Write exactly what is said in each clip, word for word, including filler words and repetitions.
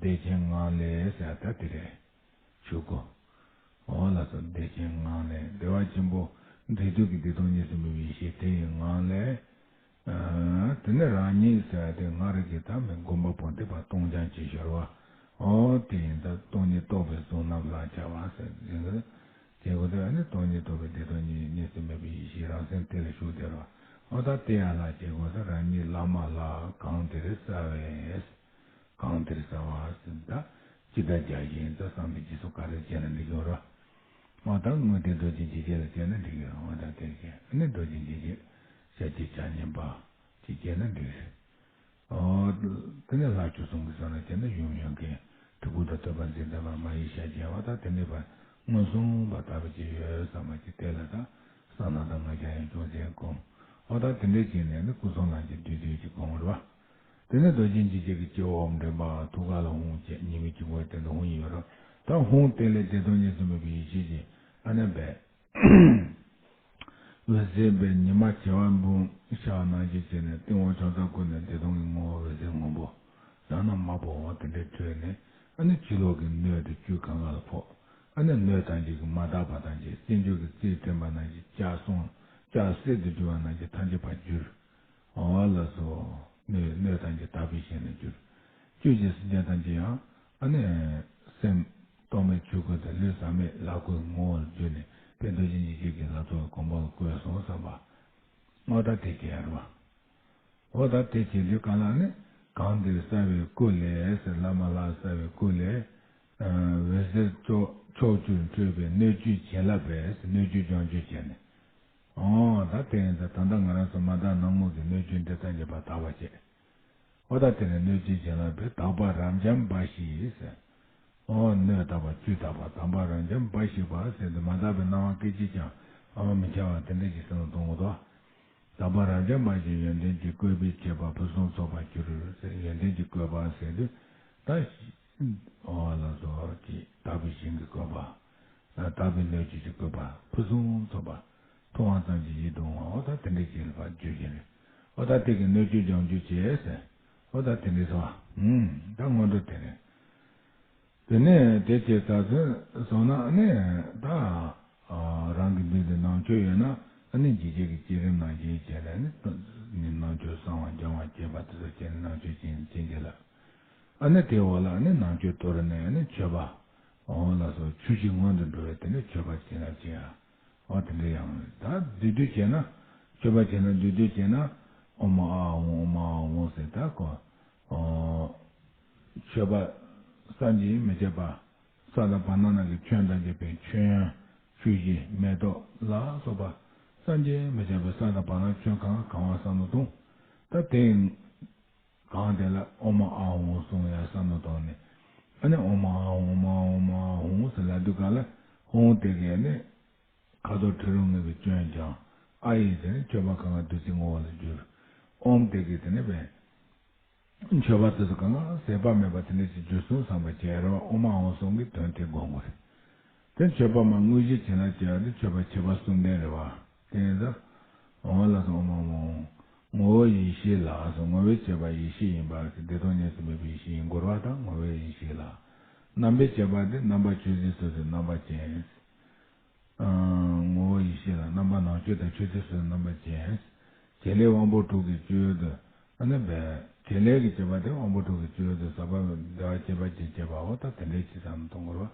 བདེ་ཆེན་ངང་ལས་ཟེར་ད་དེ་རེད། ཆོས་སྐུ། འོ་ལགས་སོ། བདེ་ཆེན་ངང་ལས་བདེ་བ་ཆེན་པོ་འབྲས་རྒྱུད་ཀྱི་བདེ་སྟོང་ཉིད་ཟིན་པའི་ཡེ་ཤེས་དེ་ཡི་ངང་ལས། ཨ། དེ་ནས་རང་ཉིད་ཟེར་བ་དེ་ང་རང་གི་ད་མི་སྒོམ་པ་པོ་འདི་པ་སྟོང་རྐྱང་གཅིག་ཤར་བ། འོ་དེ་ཡིན་ད་སྟོང་ཉིད་རྟོགས་པའི་གཟུང་རྣམ་ལ་བྱ་བ་ཟེར་གྱི་འདུག་བྱེད་སྒོ་དེ་ནི་སྟོང་ཉིད་རྟོགས་པའི་བདེ་སྟོང་ཉིད་ཉིད་ཟིན་མེད་པའི་ཡེ་ཤེས་རང་སེམས་དེ་ལ་ཞུགས་དེ་རོ། འོ་ད་དེ་ཡང་ལ་བྱེད་སྒོ་ཟེར་རང་ཉིད་བླ་མ་ལ་གང་དེར་གསལ་བས། གང་དེར་གསལ་བ་ཟེར་ད། ཅི་ལྟར་བྱ་ཞིང་དུ་བསམ་པའི་རྗེས་སུ་ག་རེ་བྱས་ན་འགྲིག་གི་རོ། འོ་ད་དངོས་དེ་རྡོ་རྗེ་འཇིགས་བྱེད་ལ་བྱས་ན་འགྲིག་གི་རོ། འོ་ད་དེ་བྱས་ནི་རྡོ་རྗེ་འཇིགས་བྱེད་ཤཱཀྱའི་ཆ་མཉམ་པ་ཅིག་བྱས་ན་འགྲིག་རེད། འོ། དེ་ནས་ལྷ་བཅུ་གསུམ་གྱི་ས་ལ་བྱས་ན་ཡུམ་ཡོན་ཏན་གྱི་གྲུབ་པ་དང་བསྟོད་པ་འཛིན་ལྡན་པ་མ་ཡི་ཤཱཀྱའི་བ་དང་དེ་འདྲ་བ་མངོན་སུམ་པ་ལྟ་བུ་ཅིག་ཡོད་བསམ་པ་ཅིག་དེ་ལ་ད་གསང་སྔགས་དང་ལྔ་བརྒྱ་ཡང་ཅུང་ཟད་སྒོམ། འོ་ད་དེ་འདྲ་བྱས་ནས་ནི་སྐུ་གསུམ་ལ་ཅིག་བསྡུས་བསྡུས་ཅིག་སྒོམ་རེད་བ། དེ་ནས་རྡོ་རྗེ་འཇིགས་བྱེད་ཀྱི་སྤྱི་བོ་འོམ་འདྲེན་པ་ཐུགས་ཀ་ལ་ཧཱུྃ་བཅས་ཉི་མའི་དཀྱིལ་འཁོར་སྟེང་དུ་ཧཱུྃ་ཡོད་རོ། ད་ཧཱུྃ་དེ་ལས་བདེ་སྟོང་ཉིད་ཟིན་མེད་པའི་ཡེ་ཤེས་ཀྱི་ཨ་ནི་བས། འོད་ཟེར་བས་ཉི་མ་བྱེ་བ་འབུམ་ཤར་ནང་བཞིན་བྱས་ནས་སྟེང་འོག་ཕྱོགས་མཐའ་ཀུན་ནས་བདེ་སྟོང་གི་ངོ་བོ་འོད་ཟེར་སྔོན་པོ་ཡང་ན་དམར་པོ་འོ་དེ་འདྲ་འཕྲོས་ནས་ཨ་ནི་ཕྱི་ལོགས་ཀྱི་སྣོད་དེ་བཅུད་གང་ག་ལ་ཕོག་ཨ་ནི་སྣོད་ཐམས་ཅད་ཀྱི་མ་དག་པ་ཐམས་ཅད་སེམས་ཆུ་གི་རྩིས་ཐོན་པ་ནང་བཞིན་ལྕགས་སྲང་ལྕགས་གསེར་དུ་གྱུར་པ་ནང་བཞིན་ཐམས་ཅད་པར་གྱུར། འོ་ལགས་སོ། སྣོད་སྣོད་ཐམས་ཅད་དག་པའི་ཞིང་ལ་གྱུར། བཅུད་ཀྱི་སེམས་ཅན་ཐམས་ཅད་ཡང་ཨ་ནི་སེམས་རྟོག་མེད་ཆོས་སྐུ་དང་ལུས་ཟག་མེད་ལྷ་སྐུའི་ངོ་བོར་གྱུར་ནས་དཔལ་རྡོ་རྗེ་འཇིགས་བྱེད་ཀྱི་ལྷ་ཚོགས་ཀྱི་གོ་འཕང་ལ་བཀོད་སོང་བསམ་པ། འོ་ད་དེ་ག་རེད་བ། འོ་ད་དེ་བྱེད་དུས་གང་ལ་ནི་གང་འདིར་གསལ་བའི་སྐུ་ལས་ཟེར་བླ་མ་ལ་གསལ་བའི་སྐུ་ལས། འོད་ཟེར་ཕྱོགས་ཕྱོགས་བཅུར་འཕྲོས་པའི་སྣོད་བཅུད་བྱིན་རླབས་པས་སྣོད་བཅུད་སྦྱོང་བཅུག་བྱས་ནས། འོ་ད་དེ་ཡིན་ཙང་ད་ལྟ་ང་རང་ཚོ་མ་དག་སྣང་ངོ་གི་སྣོད་བཅུད་འདི་ཐམས་ཅད་པ་དག་པ་བྱས། འོ་ད་དེ་ནས་སྣོད་བཅུད་བྱིན་རླབས་པས་དག་པ་རབ་འབྱམས་འབའ་ཞིག་ཟེར། འོ་སྣོད་དག་པ་བཅུད་དག་པ་དག་པ་རབ་འབྱམས་འབའ་ཞིག་པ་ཟེར་ཏེ་མ་དག་པའི་སྣང་བ་སྐད་ཅིག་ཀྱང་ཨ་མ་མི་འཆར་བ་དེ་འདྲ་ཞིག་སེམས་ལ་གཏོང་དགོས་དོ། དག་པ་རབ་འབྱམས་འབའ་ཞིག་ཡོན་ཏན་གྱི་བཀོད་པས་བྱས་པ་ཕུན་སུམ་ཚོགས་པར་གྱུར་ཟེར་ཡོན་ཏན་གྱི་བཀོད་པ་ཟེར་དུས་ད། འོ་ལགས་སོ་ཅིག་དག་པའི་ཞིང་གི་བཀོད་པ། དག་པའི་སྣོད་བཅུད་ཀྱི་བཀོད་པ་ཕུན་སུམ་ཚོགས་པ། མཐོང་བ་ཙམ་གྱིས་ཡིད་དུ་འོང་བ་འོ་ད་དེ་འདྲའི་ཅིག་ལ་ཕར་བརྗོད་ཀྱི་རེད། འོ་ད་དེ་གི་སྣོད་བཅུད་སྦྱོང་རྒྱུ་བྱས་ཟེར། འོ་ད་དེ་འདྲའི་སོ། ཨུམ། ད་སྔོན་འགྲོ་དེ་རེད། དེ་ནས་དེ་བྱས་ཚར་ཚུན་སོང་ན་ཨ་ནི་ད། རང་གི་མདུན་དུ་ནང་མཆོད་ཡོད་ན་ཨ་ནི་འཇིགས་བྱེད་ཀྱི་བསྐྱེད་རིམ་ནང་བཞིན་བྱས་ནས་ནི་ནང་མཆོད་བསང་བ་སྦྱང་བ་བྱེད་པ་དེ་ཚོ་བྱས་ནས་ནང་མཆོད་བྱིན་བྱིན་གྱི་ལ། ཨ་ནི་དེའི་འོག་ལ་ཨ་ནི་ནང་མཆོད་གཏོར་ནས་ཨ་ནི་མཆོད་པ། འོ་ལགས་སོ་ཆུ་བཞི་སྔོན་དུ་འགྲོ་བའི་དེ་ནི་མཆོད་པ་བྱིན་ལ་བྱིན་ཡ། འོ་དེ་འདྲ་ཡང་ད་བསྡུས་བསྡུས་བྱས་ན་མཆོད་པ་བྱིན་ལ་བསྡུས་བསྡུས་བྱས་ན་ཨོཾ་ཨཱཿཧཱུྃ་ཨོཾ་ཨཱཿཧཱུྃ་ཟེར་ད་གོ། འོ། མཆོད་པ་བསམ་གྱིས་མི་ཁྱབ་པ། ས་དང་བར་སྣང་ནང་གི་ཁྱོན་དང་བཅས་པའི་ཁྱོན། ཆུ་བཞི་མེ་ཏོག་ལ་སོགས་པ། བསམ་གྱིས་མི་ཁྱབ་པའི་ས་དང་བར་སྣང་ཁྱོན་གང་གང་བ་བསམ་བློ་གཏོང་། ད་དེ། གང་དེ་ལ་ཨོཾ་ཨཱཿཧཱུྃ་གསུང་ཡ་བསམ་བློ་གཏོང་ནས། ཨ་ནི་ཨོཾ་ཨཱཿཧཱུྃ་ཨོཾ་ཨཱཿཧཱུྃ་ཟེར་ལབ་དུས་ག་ལ་ཧཱུྃ་དེ་གས་ནི། ཁ་དོག་དྲི་རོ་ལྔ་གི་སྐྱོན་སྦྱངས། ཨཱཿ་ཡིས་དེ་ནི་མཆོད་པ་གང་ག་བདུད་རྩིའི་ངོ་བོ་ལ་བསྒྱུར། ཨོཾ་དེ་གིས་དེ་ནི་བས། མཆོད་པ་དེ་ཚོ་གང་ག་ཟད་པ་མེད་པ་དེ་འདྲ་ཞིག་བསྒྱུར་སོང་བསམ་པ་བྱས་རོགས་ཨོཾ་ཨཱཿཧཱུྃ་གསུང་གི་དོན་དེ་སྒོམ་དགོས་རེད། དེ་མཆོད་པ་མ་དངོས་གཞི་བྱས་ན་བྱས་པ་དེ་མཆོད་པ་ཁྱད་པར་གསུམ་ལྡན་རེད་བ། དེ་ཡིན་ཙང་། འོ་ལགས་སོ་ཨོཾ་ཨཱཿཧཱུྃ། ངོ་བོ་ཡེ་ཤེས་ལགས་སོ་ངོ་བོའི་བྱེད་པ་ཡེ་ཤེས་ཡིན་པ་བདེ་སྟོང་ཉིད་ཟིན་མེད་པའི་ཡེ་ཤེས་ཡིན་དགོས་རེད་བ་དང་ངོ་བོའི་ཡེ་ཤེས་ལགས། རྣམ་པའི་བྱེད་པ་དེ་རྣམ་པ་ཆོས་ཅན་སོ་སོའི་རྣམ་པ་ཅན། ངོ་བོ་ཡེ་ཤེས་ལ་རྣམ་པ་ནང་བཅུད་དང་ཆོས་ཅན་སོ་སོའི་རྣམ་པ་ཅན། བྱེད་ལས་དབང་པོ་དྲུག་གི་སྤྱོད་ཡུལ་དུ། ཨ་ནི་བས། བྱེད་ལས་ཀྱི་བྱེད་པ་དེ་དབང་པོ་དྲུག་གི་སྤྱོད་ཡུལ་དུ་ཟག་པ་བདེ་བ་སྐྱེད་པ་ཅན་བྱེད་པའོ་ད་དེ་འདྲའི་ཕྱི་ཙམ་མཐོང་དགོས་རོ།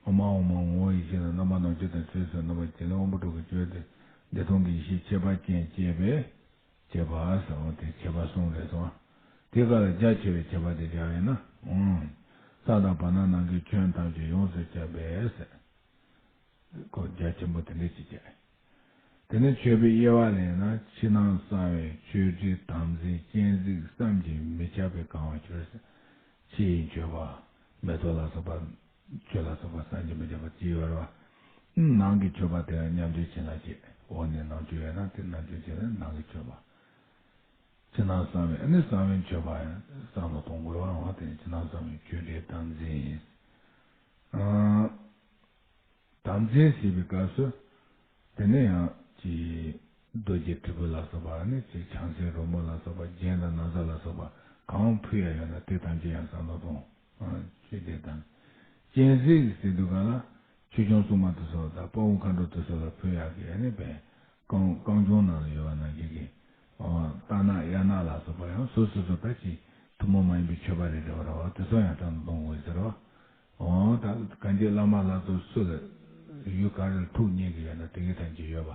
ཨོཾ་ཨཱཿཧཱུྃ་ངོ་བོ་ཡེ་ཤེས་ལ་རྣམ་པ་ནང་བཅུད་དང་ཆོས་ཅན་སོ་སོའི་རྣམ་པ་བྱེད་ལས་དབང་པོ་དྲུག་གི་སྤྱོད་ཡུལ་དུ་བདེ་སྟོང་གི་ཡེ་ཤེས་ཁྱད་པར་ཅན་སྐྱེད་པས། བྱེད་པ་ཟེར་བ་དེ་བྱེད་པ་གསུམ་རེད་སོང་། དེ་ག་ལ་རྒྱ་ཆེ་བའི་བྱེད་པ་དེ་སྦྱར་བས་ན། ཨང་། ས་དང་བར་སྣང་ནང་གི་ཁྱོན་ཐམས་ཅད་ཡོངས་སུ་ཁྱབ་པས་ཟེར། ཁོ་རྒྱ་ཆེན་པོ་དེ་འདྲ་ཞིག་བྱས། དེ་ནས་མཆོད་པའི་དབྱེ་བ་ལེན་ན་ཕྱི་ནང་གསང་བའི་མཆོད་སྤྲིན་དམ་འཛིན་སྤྱན་གཟིགས་བསམ་གྱིས་མི་ཁྱབ་པས་གང་བར་གྱུར་ཟེར། ཕྱི་ཡི་མཆོད་པ། མེ་ཏོག་ལ་སོགས་པ། ཆུ་ལ་སོགས་པ་བསམ་གྱིས་མི་ཁྱབ་པ་ཅི་ཡོད་རེད་བ། ནང་གི་མཆོད་པ་དེ་ཡང་མཉམ་དུ་བྱིན་ལ་བྱེད། འོག་ནས་ནང་མཆོད་ཡོད་ན་དེ་ནང་མཆོད་བྱེད་ན་ནང་གི་མཆོད་པ། ཕྱི་ནང་གསང་བའི་ཨ་ནི་གསང་བའི་མཆོད་པ་ཡང་བསམ་བློ་གཏོང་དགོས་རེད་བ་དེ་ནི་ཕྱི་ནང་གསང་བའི་མཆོད་སྤྲིན་དམ་འཛིན་ཡིན། དམ་འཛིན་ཟེར་བའི་སྐབས་སུ། དེ་ནས་ཡང་ཅིག་རྡོ་རྗེ་དྲིལ་བུ་ལ་སོགས་པ་ནི་ཅིག་བྱང་སེམས་རོལ་མོ་ལ་སོགས་པ་རྒྱན་དང་ན་བཟའ་ལ་སོགས་པ་གང་ཕུལ་ཡ་ཡོད་ན་དེ་ཐམས་ཅད་ཡང་བསམ་བློ་གཏོང་། དེ་དང་། སྤྱན་གཟིགས་ཟེར་དུས་ག་ལ་ཆོས་སྐྱོང་སྲུང་མ་དེ་ཚོ་དང་དཔའ་བོ་མཁའ་འགྲོ་དེ་ཚོ་ལ་ཕུལ་ཡག་གི་ཨ་ནི་པའི་རྐང་རྐང་གཅོང་ནང་ལ་ཡོད་པ་ནང་བཞིན་གྱི། ཨོ། རྟ་ནག་གཡག་ནག་ལ་སོགས་པ་ཡང་སོ་སོ་སོ་ད་ཅིག་ཐུན་མོང་མ་ཡིན་པའི་མཆོད་པ་རེ་རེ་བ་རེ་བ་དེ་ཚོ་ཡང་བསམ་བློ་གཏོང་དགོས་ཟེར་བ། ཨོ། ད་གང་ཅི་བླ་མ་ལ་སོགས་སུ་ལ་ཡུལ་ག་རེ་ལ་ཐུགས་མཉེས་ཀྱི་ཡོད་ན་དེ་གའི་ཐམས་ཅད་ཡོད་པ།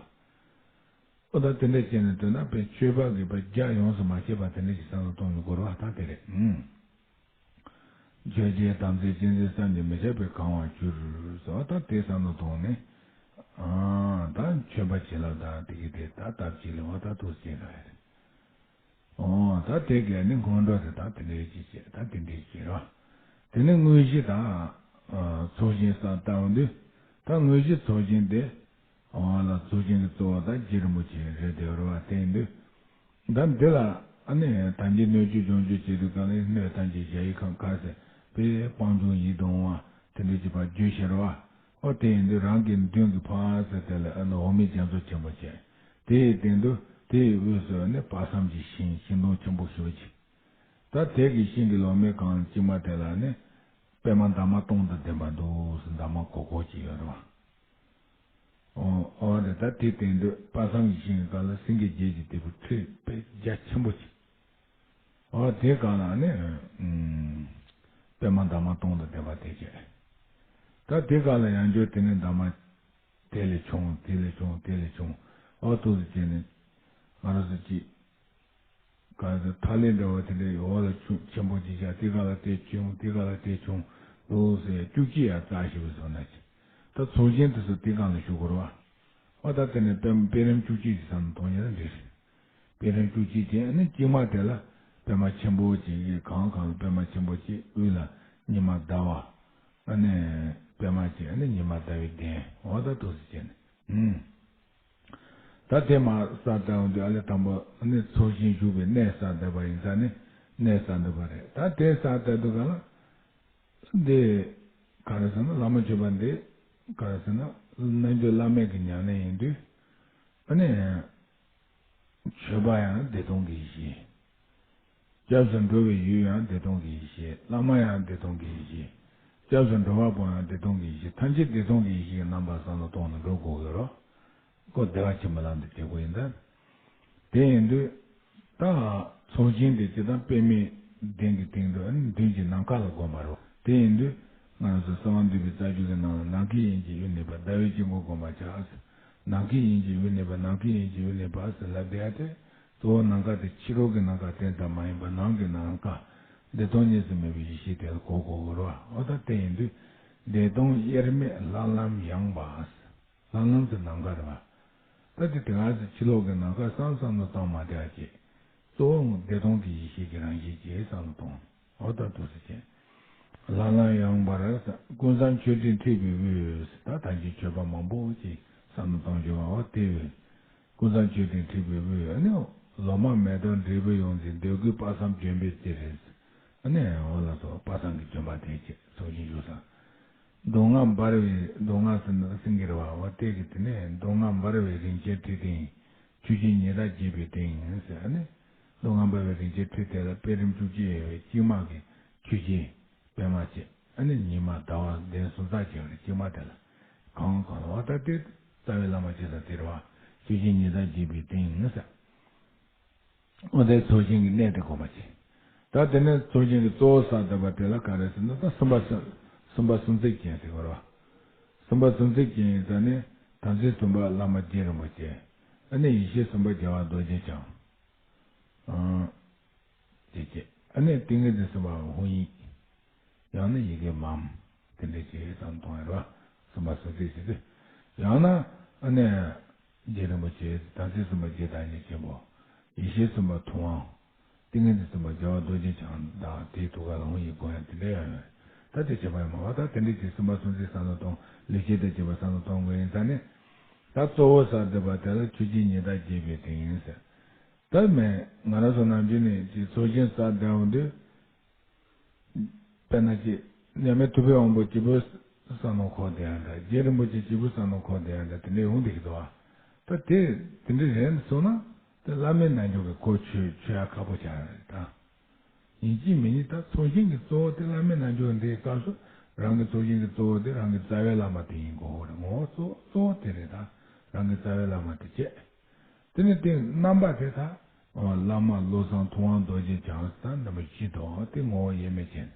ཨོ། ད་དེ་འདྲ་བྱས་ནས་སྡོད་ན་པའི་མཆོད་པ་གི་པ་རྒྱ་ཡོངས་སུ་མ་ཆད་པ་དེ་འདྲ་ཞིག་བསམ་བློ་གཏོང་ཡོང་དགོས་རེད་བ། ད་དེ་རེད། ཨུམ། ཆོས་རྗེའི་དམ་ཚིག་ཅན་གྱི་བསམ་གྱིས་མི་ཁྱབ་པས་གང་བར་གྱུར་ཟེར་བ། ད་དེ་བསམ་བློ་གཏོང་ནས། ཨ། ད་མཆོད་པ་བྱིན་རླབས་དང་དེ་གི་དེ་ད་སྟབས་གཅིག་ལ་བ་ད་ཐུགས་རྗེ་ཆེ་ག་རེད། ཨོ། ད་དེ་གས་ནི་སྔོན་འགྲོ་དེ་ད་དེ་འདྲའི་ཅིག་བྱས། ད་དེ་འདྲའི་ཅིག་རེད། དེ་ནི་དངོས་གཞི་དང་། ཨ། ཚོགས་ཞིང་ས་བཏབ་འོང་དུས། ད་དངོས་གཞི་ཚོགས་ཞིང་དེ། ཨོ་ལ་ཚོགས་ཞིང་གི་གཙོ་བོ་ད་རྗེ་རིན་པོ་ཆེ་རེད་དེ་རེད་བ། དེ་ཡིན་དུས། ད་འདི་ལ་ཨ་ནི་དམ་ཅན་སྣོད་བཅུད་སྦྱོང་བཅུག་བྱེད་དུས་གང་ལ་སྣོད་ཐམས་ཅད་གཞལ་ཡས་ཁང་ཁ་ཟེར་པའི་སྤང་ལྗོངས་ཡིད་དུ་འོང་བ་དེ་འདྲ་ཅིག་ཕར་བརྗོད་ཤེས་རེད་བ། ཨོ། དེ་ཡིན་དུས་རང་གི་མདུན་གྱི་ཕར་ཟེར་དེ་ལ་ཨ་ནི་འོག་མིན་རྒྱ་མཚོ་ཆེན་པོ་བྱས། དེའི་སྟེང་དུ་དེའི་དབུས་སུ་ནི་དཔག་བསམ་གྱི་ཤིང་ཤིང་སྡོང་ཆེན་པོ་ཞེ་པོ་ཅིག་ད་དེ་གི་ཤིང་གི་ལོ་མའི་སྒང་གཅིག་མ་དེ་ལ་ནི་པད་མ་འདབ་མ་སྟོང་དང་ལྡན་པ་འདུག་ཟེར། འདབ་མ་གོག་གོག་ཅིག་ཡོད་རེད་བ། ཨོ། ཨོ་རེད། ད་དེའི་སྟེང་དུ་དཔག་བསམ་གྱི་ཤིང་གི་སྒང་ལ་སེང་གེ་བརྒྱད་ཀྱི་སྡེར་ཁ་ཁྲི་དཔེ་རྒྱ་ཆེན་པོ་ཅིག་ཨོ། དེའི་སྒང་ལ་ནི་ཨུམ། པད་མ་འདབ་མ་སྟོང་དང་ལྡན་པ་དེ་བྱས། ད་དེའི་སྒང་ལ་ཡང་བསྐྱར་དེ་ནས་འདབ་མ་དེ་ལས་ཆུང་། དེ་ལས་ཆུང་། དེ་ལས་ཆུང་། ཨོ། ཐུགས་སུ་བྱས་ནས་ང་རང་ཚོ་ཅིག་ག་ཚོད་ཐག་ལེ་འདྲ་བ་དེ་འདྲའི་འོག་ལ་ཆུང་ཆེན་པོ་ཅིག་བཞག་དེ་སྒང་ལ་དེ་ཆུང་། དེ་སྒང་ལ་དེ་ཆུང་འདུག་ཟེར། བཅུ་གཅིག་ཡར་བཙགས་ཤིག་བཟོ་ན་ཅི། ད་ཚོགས་ཆེན་དེ་ཚོ་དེ་སྒང་ལ་བཞུགས་དགོས་རེད་བ། ཨོ། ད་དེ་ནས་པད་པད་རིམ་བཅུ་གཅིག་ཅིག་བསམ་བློ་གཏོང་ཡ་ན་འགྲིག་རེད། པད་རིམ་བཅུ་གཅིག་ཅན་ནི་གཅིག་མ་དེ་ལ་པད་མ་ཆེན་པོ་ཅིག་གི་གང་གང་ལ་པད་མ་ཆེན་པོ་ཅིག་དབུས་ལ་ཉི་མ་ཟླ་བ། ཨ་ནི་པད་མ་ཅིག་ཨ་ནི་ཉི་མ་ཟླ་བའི་གདན། འོ། ད་འདུག་སེ་བྱས་ནས། ཨུམ། ད་དེ་མར་ས་བཏབ་འོང་དུས་ཨ་ལེ་དང་པོ་ཨ་ནི་ཚོགས་ཞིང་བཞུགས་པའི་གནས་ས་བཏབ་པ་ཡིན་ཙང་ནི་གནས་ས་འདུག་པ་རེད། ད་དེ་ས་བཏབ་དུས་ག་ལ། འདི་ག་རེ་ཟེར་ན་བླ་མ་མཆོད་པ་འདི་ག་རེ་ཟེར་ན་རྣལ་འབྱོར་བླ་མེད་ཀྱི་ཉམས་ལེན་ཡིན་དུས། ཨ་ནི་མཆོད་པ་ཡང་བདེ་སྟོང་གི་ཡེ་ཤེས། སྐྱབས་སུ་འགྲོ་བའི་ཡུལ་ཡང་བདེ་སྟོང་གི་ཡེ་ཤེས། བླ་མ་ཡང་བདེ་སྟོང་གི་ཡེ་ཤེས། སྐྱབས་སུ་འགྲོ་བ་པོ་ཡང་བདེ་སྟོང་གི་ཡེ་ཤེས། ཐམས་ཅད་བདེ་སྟོང་གི་ཡེ་ཤེས་ཀྱི་རྣམ་པར་བསམ་བློ་གཏོང་ནས་འགྲོ་དགོས་ཀྱི་རེད། ཁོ་བདེ་བ་ཆེན་པོ་ལམ་དུ་བྱེད་དགོས་ཡིན་ད། དེ་ཡིན་དུས། ད་ཚོགས་ཆེན་དེ་སྤྱིར་བཏང་པད་མའི་གདན་གྱི་སྟེང་དུ་མདུན་གྱི་ནམ་མཁའ་ལ་བསྒོམ་པ་རེད། དེ་ཡིན་དུས་ང་རང་ཚོ་གསང་བ་འདུས་པའི་རྩ་རྒྱུད་ཀྱི་ནང་ལ་ནམ་མཁའི་དབྱིངས་ཀྱི་དབུས་གནས་པ་ཟླ་བའི་དཀྱིལ་འཁོར་བསྒོམ་པར་བྱ། ནམ་མཁའི་དབྱིངས་ཀྱི་དབུས་གནས་པ། ནམ་མཁའི་དབྱིངས་ཀྱི་དབུས་གནས་པ་ཟེར་ལབ་བསྡད་ཡ་དེ། གཙོ་བོ་ནམ་མཁའ་དེ་ཕྱི་རོལ་གྱི་ནམ་མཁའ་དེ་ཙམ་མ་ཡིན་པར་ནང་གི་ནམ་མཁའ་བདེ་སྟོང་གཉིས་སུ་མེད་པའི་ཡེ་ཤེས་དེ་ལ་གོ་དགོས་ཀྱི་རེད་བ། འོ་ད་དེ་ཡིན་དུས་བདེ་སྟོང་དབྱེར་མེད་ལྷ་ལམ་ཡངས་པ། ལྷ་ལམ་དུ་ནམ་མཁའ་རེད་བ། ད་དེ་དེ་ག་ཚོད་ཕྱི་ལོགས་ཀྱི་ནམ་མཁའ་བསམ་བསམ་བློ་བཏང་མ་བསྡད་ཅེས། གཙོ་བོ་བདེ་སྟོང་གི་ཡེ་ཤེས་ཀྱི་རང་བཞིན་གྱི་བསམ་བློ་གཏོང་། འོ་ད་འདུག་སེ་བྱས། ལྷ་ལམ་ཡངས་པར། ཀུན་བཟང་མཆོད་སྤྲིན་འཁྲིགས་པའི་དབུས། ད་ད་གིན་མཆོད་པ་མང་པོ་ཅིག་བསམ་བློ་གཏོང་བྱུང་བ། འོ་དེ་བས། ཀུན་བཟང་མཆོད་སྤྲིན་འཁྲིགས་པའི་དབུས། ཨ་ནི་ལོ་མ་མེ་ཏོག་འབྲས་བུ་ཡོངས་འཛིན། འདོད་དགུའི་དཔག་བསམ་ལྗོན་པའི་རྩེར། ཨ་ནི་འོ་ལ་སོགས་དཔག་བསམ་གྱི་ལྗོན་པ་དེ་བྱས་ཚོགས་ཆེན་བཞུགས་ས། མདོ་སྔགས་འབར་བའི། མདོ་སྔགས་ཟེར་ན་སེང་གེ་རེད་བ། འོ་དེ་གི་དེ་ནས་མདོ་སྔགས་འབར་བའི་རིན་ཆེན་ཁྲི་སྟེང་། ཆོས་ཀྱི་ཉི་ཟླ་རྒྱས་པའི་སྟེང་ཟེར། ཨ་ནི་མདོ་སྔགས་འབར་བའི་རིན་ཆེན་ཁྲི་དེ་ལ་པད་རིམ་བཅུ་གཅིག་ཡོད་པའི་གཅིག་མ་གི་ཆོས་ཀྱི་པད་མ་བྱས། ཨ་ནི་ཉི་མ་ཟླ་བ་གདན་ཟུར་ལྟ་བྱས་པའི་གཅིག་མ་དེ་ལ་གང་གང་ལ་འོ་ད་དེ་རྩ་བའི་བླ་མ་བྱས་ས་དེ་རེད་བ། ཆོས་ཀྱི་ཉི་ཟླ་རྒྱས་པའི་སྟེང་ཟེར། འོ་དེ་ཚོགས་ཆེན་གྱི་གནས་དེ་དགོངས་པ་བཞེས། ད་དེ་ནས་ཚོགས་ཆེན་གྱི་གཙོ་བོ་ས་བཏབ་པ་དེ་ལ་ག་རེ་ཟེར་ན། ད་སུམ་པ་སུམ། སུམ་པ་སུམ་ཚིགས་ཅན་ཟེར་བ་རེད་བ། སུམ་པ་སུམ་ཚིགས་ཅན་ཡིན་ཙང་ནི་དམ་ཚིག་སུམ་པ་བླ་མ་རྗེ་རིན་པོ་ཆེ། ཨ་ནི་ཡེ་ཤེས་སུམ་པ་རྒྱལ་བ་རྡོ་རྗེ་འཆང་། ཨ། དེ་བྱས། ཨ་ནི་ཏིང་ངེ་འཛིན་སུམ་པ་ཧཱུྃ་ཡིག། ཡང་ན་ཡི་གེ་མཾ། དེ་འདྲ་ཞིག་བསམ་གཏོང་ཡ་རེད་བ། སུམ་པ་སུམ་ཚིགས་ཟེར་དུས། ཡང་ན་ཨ་ནི་རྗེ་རིན་པོ་ཆེ། དམ་ཚིག་སུམ་པ་རྗེ་བདག་ཉིད་ཆེན་པོ། ཡེ་ཤེས་སུམ་པ་ཐུབ་དབང་། ཏིང་ངེ་འཛིན་སུམ་པ་རྒྱལ་བ་རྡོ་རྗེ་འཆང་དང་དེའི་ཐུགས་ཀ་ལ་ཧཱུྃ་ཡིག་བསྒོམ་ཡ་དེ་འདྲ་ཡང་ཡོད། ད་དེ་བྱེད་པ་ཡང་མ་བ། ད་དེ་འདྲ་ཞིག་སུམ་པ་སུམ་ཚིགས་བསམ་བློ་གཏོང་། ལེགས་བཤད་དང་བཅས་པ་བསམ་བློ་གཏོང་དགོས་ཡིན་ཙང་ནི། ད་གཙོ་བོ་ས་བཏབ་པ་དེ་ལ་ཆོས་ཀྱི་ཉི་ཟླ་རྒྱས་པའི་སྟེང་ཡིན་ཟེར། ད་མེད། ང་རང་ཚོ་ནམ་རྒྱུན་ནས་ཅིག་ཚོགས་ཆེན་ས་བསྡད་འོང་དུས། དཔེར་ན་ཅིག་མཉམ་མེད་ཐུབ་པའི་དབང་པོ་སྐྱེས་བུ་ས་ནང་འཁོར་བསྡད་ཡ་འདྲ། རྗེ་རིན་པོ་ཆེ་སྐྱེས་བུ་ས་ནང་འཁོར་བསྡད་ཡ་འདྲ། དེ་འདྲ་ཡོང་བསྡད་ཀྱི་འདུག་བ། ད་དེ་དེ་འདྲ་རེད་སོང་ན་དེ་བླ་མའི་རྣལ་འབྱོར་གྱི་གོ་ཆོད་ཆོད་ཡ་ཁག་པོ་ཆགས་ཡ་རེད་ད། ཡིན་གཅིག་མིན་གཅིག་ད་ཚོགས་ཞིང་གི་གཙོ་བོ་དེ་བླ་མའི་རྣལ་འབྱོར་འདིའི་སྐབས་སུ་རང་གི་ཚོགས་ཞིང་གི་གཙོ་བོ་དེ་རང་གི་རྩ་བའི་བླ་མ་དེ་ཡིན་དགོས་རེད། ངོ་བོ་གཙོ་གཙོ་བོ་དེ་རེད། ད་རང་གི་རྩ་བའི་བླ་མ་དེ་བྱས། དེ་ནས་དེ་རྣམ་པ་དེ་དག་བླ་མ་བློ་བཟང་ཐུབ་དབང་རྡོ་རྗེ་འཆང་ཟེར་རྣམ་པ་བཞི་དང་དེ་ངོ་བོ་དབྱེར་མེད་ཅན།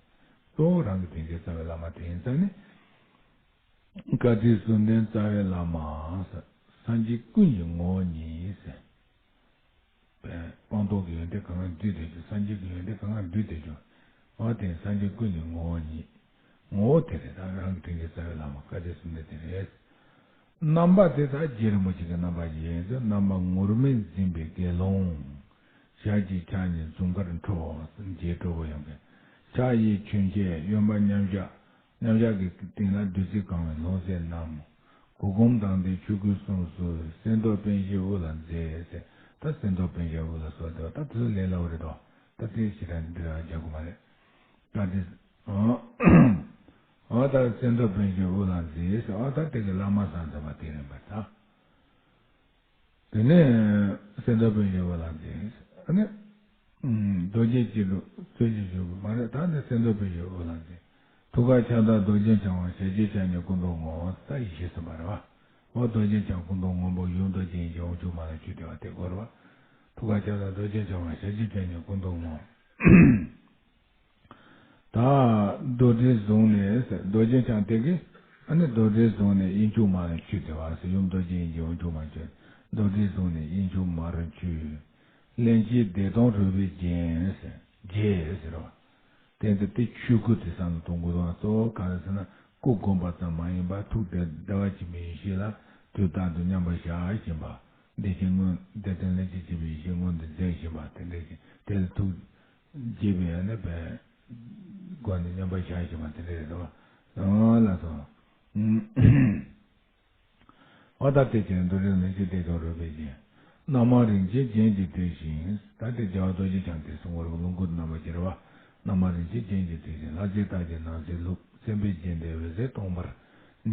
གཙོ་བོ་རང་གི་དེ་འདྲའི་རྩ་བའི་བླ་མ་དེ་ཡིན་ཙང་ནི། བཀའ་དྲིན་གསུམ་ལྡན་རྩ་བའི་བླ་མ་ཟེར། སངས་རྒྱས་ཀུན་གྱི་ངོ་བོ་ཉིད་ཟེར། སྤངས་རྟོགས་ཀྱི་ཡོན་ཏན་གང་ག་འདུས་ཏེ་བྱུང་། སངས་རྒྱས་ཀྱི་ཡོན་ཏན་གང་ག་འདུས་ཏེ་བྱུང་། འོ་དེ་སངས་རྒྱས་ཀུན་གྱི་ངོ་བོ་ཉིད། ངོ་བོ་དེ་རེད། ད་རང་གི་དྲིན་གྱི་རྩ་བའི་བླ་མ་བཀའ་དྲིན་གསུམ་ལྡན་དེ་རེད། རྣམ་པ་དེ་དག་རྗེ་རིན་པོ་ཆེ་གི་རྣམ་པ་ཡིན་ཏེ། རྣམ་པ་ངུར་སྨྲིག་འཛིན་པའི་དགེ་སློང་། ཞལ་གཅིག་ཕྱག་གཉིས་འཛུམ་དཀར་འཕྲོ། རྗེ་གྲོགས་པོ་ཡོངས་ཀྱི་ཕྱག་གཡས་ཆོས་འཆད། གཡོན་པ་མཉམ་བཞག་མཉམ་བཞག་གི་སྟེང་ན་བདུད་རྩི་གང་བའི་ལྷུང་བཟེད་བསྣམས། གུར་གུམ་དང་ལྡན་ཆོས་གོས་གསུམ་བསིལ། གསེར་མདོག་དཔེ་བཞི་དབུ་ལ་མཛེས་ཟེར། ད་གསེར་མདོག་དཔེ་བཞི་དབུ་ལ་གསོལ་ཏེ་ད་དེ་ཚོ་ལས་སླ་བོ་རེད་དོ། ད་དེ་ཞེ་དྲག་འདི་ར་རྒྱག་གི་མ་རེད། ད་དེ་ཨ་ད་གསེར་མདོག་དཔེ་བཞི་དབུ་ལ་མཛེས་ཟེར། ཨ་ད་དེ་གི་བླ་མ་ཟེར་མཁན་པ་དེ་རེད་པ་ད། དེ་ནས་གསེར་མདོག་དཔེ་བཞི་དབུ་ལ་མཛེས། ཨ་ནི། རྡོ་རྗེ་སྐྱིལ་ཀྲུང་རྩེ་གཅིག་བཞུགས་པ་མ་རེད། ད་ནི་གསེར་མདོག་དཔེ་བཞི་དབུ་ལ་མཛེས། ཐུགས་ཀར་ཕྱག་བདར་རྡོ་རྗེ་འཆང་བ། ཞལ་གཅིག་ཕྱག་གཉིས་སྐུ་མདོག་སྔོ། ད་ཡེ་ཤེས་གསུམ་པ་རེད་པ། འོ་རྡོ་རྗེ་འཆང་སྐུ་མདོག་སྔོན་པོ་ཡུམ་རྡོ་རྗེ་ཡིན་གྱི་དབང་ཕྱུག་མ་ལ་མཆོད་དེ་བ་དེ་སྐོར་བ། ཐུགས་ཀར་ཕྱག་བདར་རྡོ་རྗེ་འཆང་བ། ཞལ་གཅིག་ཕྱག་གཉིས་སྐུ་མདོག་སྔོ། ད་རྡོར་དྲིལ་བཟུང་ནས་ཟེར། རྡོ་རྗེ་འཆང་དེ་གིས་ཨ་ནི་རྡོར་དྲིལ་བཟུང་ནས་དབྱིངས་ཕྱུག་མ་ལ་མཆོད་དེ་བ་ཟེར། ཡུམ་རྡོ་རྗེ་ཡིན་གྱི་དབང་ཕྱུག་མ་མཆོད། རྡོར་དྲིལ་བཟུང་ནས་དབྱིངས་ཕྱུག་མར་མཆོད། སླན་ཆད་བདེ་སྟོང་རོལ་པས་བརྒྱན་ཟེར། བརྒྱན་ཟེར་བ། དེ་ཚོ་དེ་ཆོས་སྐུ་དེ་བསམ་བློ་གཏོང་དགོས་དང་། གཙོ་བོ་ག་རེ་ཟེར་ན་སྐུ་བསྒོམ་པ་ཙམ་མ་ཡིན་པར་ཐུགས་དེ་བདེ་བ་ཆེན་པོའི་ཡེ་ཤེས་ལ་དུས་རྟག་ཏུ་མཉམ་པར་བཞག་བཞིན་པ། བདེ་ཆེན་མངོན་བདེ་སྟོང་ལྷན་ཅིག་སྐྱེས་པའི་ཡེ་ཤེས་མངོན་དུ་མཛད་བཞིན་པ་དེ་འདྲ་ཞིག་དེ་ལ་ཐུགས་དགྱེས་པའི་ཨ་ནི་བའི་སྒོ་ནས་མཉམ་པར་བཞག་བཞིན་པ་དེ་འདྲ་རེད་དོ། ཨོ་ལགས་སོ། ཨོ་ད་དེ་ཕྱིར་རྡོར་དྲིལ་ནི་ཅི་སྟེ་ཀྱང་རོལ་པས་བརྒྱན། རྣམ་མང་རིན་ཆེན་རྒྱན་གྱིས་བཏེགས་ཤིང་། ད་དེ་རྒྱལ་བ་རྡོ་རྗེ་འཆང་དེ་གསུང་བར་ལུང་ཁུག་རྣམ་པ་ཅི་རེད་བ། རྣམ་མང་རིན་ཆེན་རྒྱན་གྱིས་བཏེགས་ཤིང་། ལྷ་རྫས་རྟགས་ཅན་ནགས་ཚལ་ལུགས། སེམས་དཔའི་རྒྱན་ལྡན་འོད་ཟེར་སྟོང་འབར།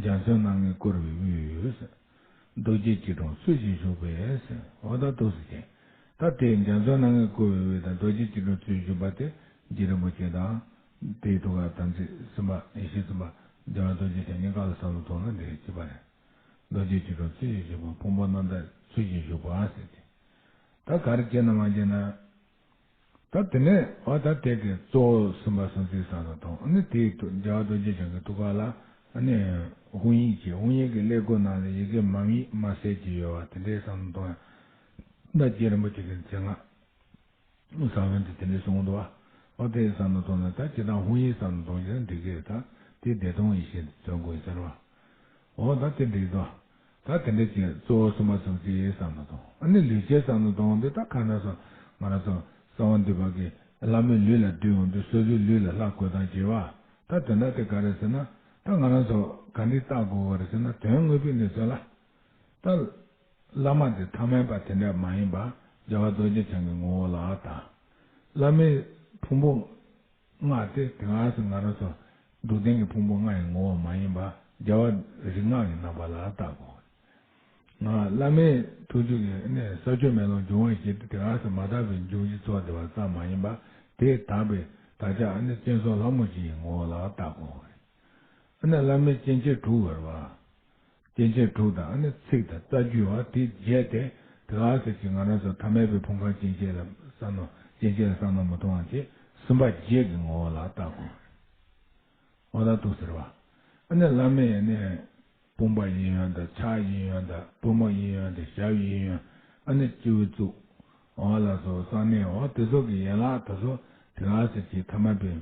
འཇའ་ཚོན་སྣ་ལྔས་བསྐོར་བའི་དབུས། རྡོ་རྗེ་སྐྱིལ་ཀྲུང་ཚུལ་བཞིན་བཞུགས་པས་ཟེར། འོ་ད་འདུག་སེ་བྱས། ད་དེ་འཇའ་ཚོན་སྣ་ལྔས་བསྐོར་བའི་དབུས་དང་རྡོ་རྗེ་སྐྱིལ་ཀྲུང་ཚུལ་བཞིན་བཞུགས་པ་དེ་རྗེ་རིན་པོ་ཆེ་དང་། དེའི་ཐུགས་ཀར་དམ་ཚིག་གསུམ་པ་ཡེ་ཤེས་གསུམ་པ་རྒྱལ་བ་རྡོ་རྗེ་འཆང་གཉིས་ཀ་ལ་བསམ་བློ་ཐོངས་ན་འདི་གཅིག་པ་རེད། རྡོ་རྗེ་སྐྱིལ་ཀྲུང་ཚུལ་བཞིན་བཞུགས་པ། ཕུང་པོ་རྣམ་དག་ཚུལ་བཞིན་བཞུགས་པ་ཟེར་ཏེ། ད་ག་རེ་བྱས་ན་མ་བྱས་ན། ད་དེ་ནས་འོ་ད་དེ་གི་གཙོ་བོ་གསུམ་པ་སོང་ཚེ་བསམ་བློ་ཐོངས། ཨ་ནི་དེའི་ཐུགས་རྒྱལ་བ་རྡོ་རྗེ་འཆང་གི་ཐུགས་ཀ་ལ་ཨ་ནི་དབུ་བརྙེས་ཀྱི་དབུ་བརྙེས་ཀྱི་ཀླད་ཀོར་ནང་ལ་ཡི་གེ་མ་དམིགས་མ་གསལ་གྱི་ཡོད་པ་དེ་འདྲའི་བསམ་བློ་ཐོངས་ཡ། ད་རྗེ་རིན་པོ་ཆེ་གི་མཚན་སྔགས་ས་བོན་དེ་དེ་འདྲའི་གསུངས་འདུག་བ། འོ་དེ་བསམ་བློ་ཐོངས་ན་ད་ཇི་ལྟར་དབུ་བརྙེས་བསམ་བློ་ཐོངས་ཀྱི་འདི་གས་ད་དེ་བདེ་སྟོང་ཡེ་ཤེས་མཚོན་དགོས་ཡིན་ཟེར་བ། འོ་ད་དེ་འགྲིག་འདུག་ད་དེ་འདྲ་ཅིག་གཙོ་བོ་གསུམ་པ་ཚང་ཅིག་བསམ་བློ་ཐོངས། ཨ་ནི་ལུས་ཅན་བསམ་བློ་ཐོངས་འདི་ད་ག་འདྲ་སོང་། ང་རང་ཚོ་གསང་བ་འདུས་པ་གི་བླ་མའི་ལུས་ལ་བསྡུས་འོང་དུས་སོ་སོའི་ལུས་ལ་ལྷག་དགོས་དང་བྱེད་པ། ད་དེ་འདྲ་དེ་ག་རེ་ཟེར་ན། ད་ང་རང་ཚོ་ག་འདྲ་བལྟ་དགོས་པ་རེད་ཟེར་ན། དོན་དངོས་པོའི་གནས་ཚུལ་ལ། ད་བླ་མ་དེ་ཐ་མལ་པ་དེ་འདྲ་མ་ཡིན་པ་རྒྱལ་བ་རྡོ་རྗེ་འཆང་གི་ངོ་བོ་ལ་ད། བླ་མའི་ཕུང་པོ་ལྔ་སྟེ། དེ་སྔ་སུ་ང་རང་ཚོ་འདུལ་བསྟན་གྱི་ཕུང་པོ་ལྔ་ཡི་ངོ་བོ་མ་ཡིན་པ་རྒྱལ་བ་རིགས་ལྔ་ཡི་རྣམ་པ་ལ་བལྟ་དགོས། ང་བླ་མའི་ཐུགས་རྒྱུད་ཀྱི་ནི་ས་བཅུ་མེ་ལོང་འབྱུང་བ་བཞི་སྟེ། དེ་སྔ་སུ་མ་དག་པའི་འབྱུང་བཞི་ཚོགས་བསྡུས་པ་ཙམ་མ་ཡིན་པ་དེ་དག་པའི་དག་ཆ་ཨ་ནི་སྤྱན་ཟུང་ལྷ་མོ་བཞི་ཡི་ངོ་བོ་ལ་བལྟ་དགོས། ཨ་ནི་བླ་མའི་སྐྱེ་མཆེད་དྲུག་ཡོད་རེད་བ། སྐྱེ་མཆེད་དྲུག་དང་ཨ་ནི་ཚིགས་དང་རྩ་རྒྱུད་བ་དེ་བརྒྱད་དེ། དེ་ག་ཟེར་གྱི་ང་རང་ཚོ་ཐ་མལ་པའི་ཕུང་ཁམས་སྐྱེ་མཆེད་ལ་བསམ་མནོ། སྐྱེ་མཆེད་ལ་བསམ་མནོ་མི་གཏོང་བ་དེ་གསུམ་པ་བརྒྱད་ཀྱི་ངོ་བོ་ལ་བལྟ་དགོས། འོ་ད་འདུག་ཟེར་བ། ཨ་ནི་བླ་མའི་ནི་དཔུང་པ་གཡས་གཡོན་དང་ཕྱག་གཡས་གཡོན་དང་པུས་མོ་གཡས་གཡོན་དང་ཞབས་གཡས་གཡོན། ཨ་ནི་སྤྱི་བོའི་གཙུག་འོ་ལགས་སོ། གསང་གནས་འོ་དེ་ཚོ་གི་ཡན་ལག་དེ་ཚོ་དེ་ག་ཟེར་གྱི་ཐ་མལ་པའི་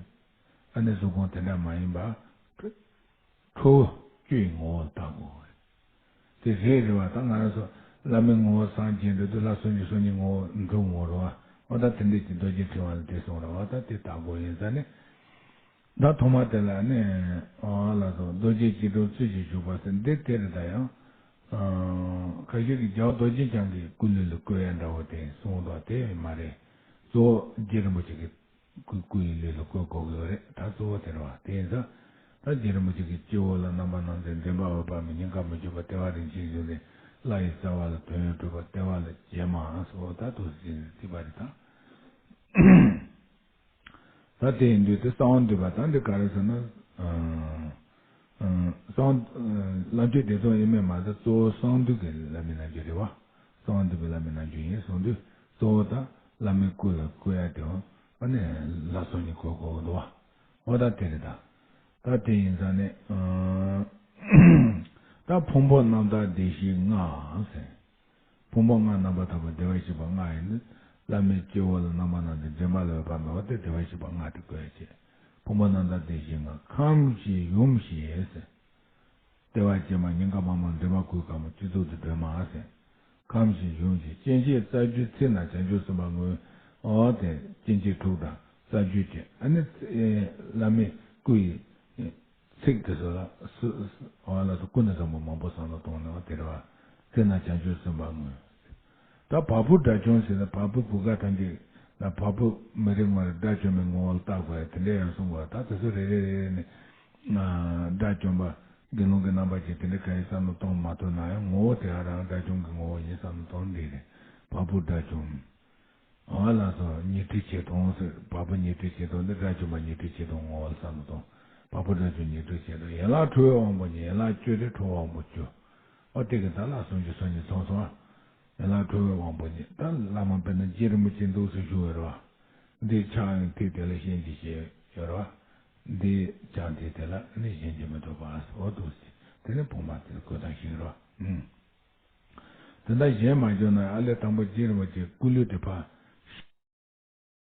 ཨ་ནི་གཟུགས་ཁོང་དེ་འདྲ་མ་ཡིན་པ། ཁྲོ་བོ་བཅུའི་ངོ་བོ་ལ་བལྟ་དགོས་པ་རེད། དེ་རེད་རེད་བ། ད་ང་རང་ཚོ་བླ་མའི་ངོ་བོ་སངས་རྒྱས་འགྲོ་དུས་ལྷ་སོ་གཉིས་སོ་གཉིས་ངོ་བོ་འགྲུབ་ངོ་རེད་བ། འོ་ད་དེ་འདྲས་ཀྱི་རྡོ་རྗེ་ཕྲེང་བ་ལ་དེ་གསུངས་རེད་བ། ད་དེ་བལྟ་དགོས་ཡིན་ཙང་ནི། ད་ཐོག་མ་དེ་ལ་ནི་ཨ་ལགས་སོ། རྡོ་རྗེ་སྐྱིལ་ཀྲུང་ཚུལ་བཞིན་བཞུགས་པ་ཟེར་འདི་དེ་རེད། ད་ཡང་ཁ་ཤས་ཀྱིས་རྒྱལ་བ་རྡོ་རྗེ་འཆང་གི་སྐུ་ལུས་ལ་བཀོད་ཡ་འདྲ་བོ་དེ་གསུངས་འདུག་དེ་མ་རེད། གཙོ་བོ་རྗེ་རིན་པོ་ཆེ་གི་སྐུ་སྐུ་ཡི་ལུས་ལ་བཀོད་དགོས་ཀྱི་ཡོད་རེད། ད་གཙོ་བོ་དེ་རེད་བ། དེ་ཡིན་ཙང་ད་རྗེ་རིན་པོ་ཆེ་གི་སྤྱི་བོ་ལ་རྣམ་པར་སྣང་མཛད། འདྲེན་པ་འོད་དཔག་མེད། སྙིང་ཁར་མི་བཅུག་པ། ལྟེ་བར་རིན་ཆེན་བཞུགས་ནས། ལྷ་ཡི་རྩ་བ་ལ་དོན་ཡོད་གྲུབ་པ། ལྟེ་བ་ལ་རྗེ་མ་སོགས་ད་དུ་ཟིན་ཚིག་པ་རེད་ད། ད་དེ་ཡིན་དུས་དེ་གསང་བ་འདུས་པ་ད་འདི་ག་རེ་ཟེར་ན། ཨ་ཨ་གསང་བ་ཨ་བླ་མཆོད་བདེ་སྟོང་དབྱེར་མེད་མ་ཟད་གཙོ་བོ་གསང་འདུས་ཀྱི་བླ་མའི་རྣལ་འབྱོར་རེད་བ། གསང་བ་འདུས་པའི་བླ་མའི་རྣལ་འབྱོར་ཡིན་གསུངས་དུས་གཙོ་བོ་ད་བླ་མའི་སྐུ་ལ་བསྐུལ་ཡ་དེའོ། ཨ་ནི་ལྷ་སྲུང་གཉིས་བསྐུལ་དགོས་འདུག་བ། འོ་ད་དེ་རེད་ད། ད་དེ་ཡིན་ཙང་ནས་ཨ་ད་ཕུང་པོ་རྣམ་དག་བདེ་གཤེགས་ལྔ་ཟེར། ཕུང་པོ་ལྔ་རྣམ་པར་དག་པ་བདེ་བར་གཤེགས་པ་ལྔ་ཡིན་ནི། བླ་མའི་སྤྱི་བོ་ལ་རྣམ་པར་སྣང་མཛད་འདྲེན་པ་ལ་འོད་དཔག་མེད་པ་སྟེ་བདེ་བར་གཤེགས་པ་ལྔ་སྟེ་བསྐུལ་ཡ་བྱེད། ཕུང་པོ་རྣམ་དག་བདེ་གཤེགས་ལྔ་ཁམས་བཞི་ཡུམ་བཞི་ཟེར། ལྟེ་བ་སྐྱེས་མ་སྙིང་ག་མ་མ་འདྲེན་པ་སྐུའི་དཀར་མོ་སྤྱི་གཙུག་ཏུ་སྒྲོལ་མ་ཟེར། ཁམས་བཞི་ཡུམ་བཞི་སྐྱེ་མཆེད་རྩ་རྒྱུད་ཚེ་ན་བྱང་ཆུབ་སེམས་དཔའ་དངོས། འོ་དེ་སྐྱེ་མཆེད་དྲུག་དང་རྩ་རྒྱུད་ཀྱི་ཨ་ནི་ཚེ་བླ་མའི་སྐུ་ཡི་ཚིག་དེ་ཚོ་ལ་སུ་སུ་འོ་ལ་སུ་ཀུན་ནས་བཟང་པོ་མང་པོ་བསམ་བློ་གཏོང་ནས་འོ་དེ་རེད་བ། ཚེ་ན་བྱང་ཆུབ་སེམས་དཔའ་དངོས། ད་བ་སྤུ་དགྲ་བཅོམ་ཟེར་ན་བ་སྤུ་བུ་ག་ཐམས་ཅད་ལ་བ་སྤུ་མི་རིགས་མ་རེད་དགྲ་བཅོམ་པའི་ངོ་བོ་ལ་བལྟ་དགོས་ཡ་དེ་འདྲ་ཡང་གསུང་དགོས་ད་དེ་ཚོ་རེ་རེ་རེ་རེ་ནས་དགྲ་བཅོམ་པ་དགེ་སློང་གི་རྣམ་པ་ཅིག་དེ་འདྲ་ག་ཡི་བསམ་བློ་གཏོང་མ་ཐུབ་ན་ཡང་ངོ་བོ་དེ་ཧ་རང་དགྲ་བཅོམ་གྱི་ངོ་བོ་ཡིན་བསམ་བློ་གཏོང་འདི་རེད་བ་སྤུ་དགྲ་བཅོམ། འོ་ལགས་སོ། ཉི་ཁྲི་ཆིག་སྟོང་ཟེར་བ་སྤུ་ཉི་ཁྲི་ཆིག་སྟོང་འདི་དགྲ་བཅོམ་པ་ཉི་ཁྲི་ཆིག་སྟོང་ངོ་བོ་ལ་བསམ་བློ་གཏོང་། བ་སྤུ་དགྲ་བཅོམ་ཉི་ཁྲི་ཆིག་སྟོང་ཡན་ལག་ཁྲོ་བོའི་དབང་པོ་ཉིད་ཡན་ལག་བཅུ་སྟེ་ཁྲོ་བོའི་དབང་པོ་བཅུ། འོ་དེ་གི་ད་ལ་སུམ་ཅུ་སོ་གཉིས་ཚང་སོང་ཨ། ཡན་ལག་ཁྲོ་བོའི་དབང་པོ་ཉིད་ད་བླ་མ་དཔེར་ན་རྗེ་རིན་པོ་ཆེ་འདུག་སེ་བཞུགས་ཡོད་རེད་བ། འདི་ཕྱག་ཡང་ཐིག་དེ་ལ་གཞན་གྱིས་བཞེངས་ཡོད་རེད་བ། འདི་ཕྱག་ཐིག་དེ་ལ་ནི་གཞན་གྱིས་མི་ཐུབ་པ་འོ་འདུག་སེ་དེ་ནི་བུམ་པ་དེ་བཀོད་སྟངས་ཤིག་རེད་བ། ཨུམ། དེ་འདྲ་གཞན་མ་བྱུང་ན་ཨ་ལས་དང་པོ་རྗེ་རིན་པོ་ཆེ་སྐུ་ལུས་དེ་ཕར།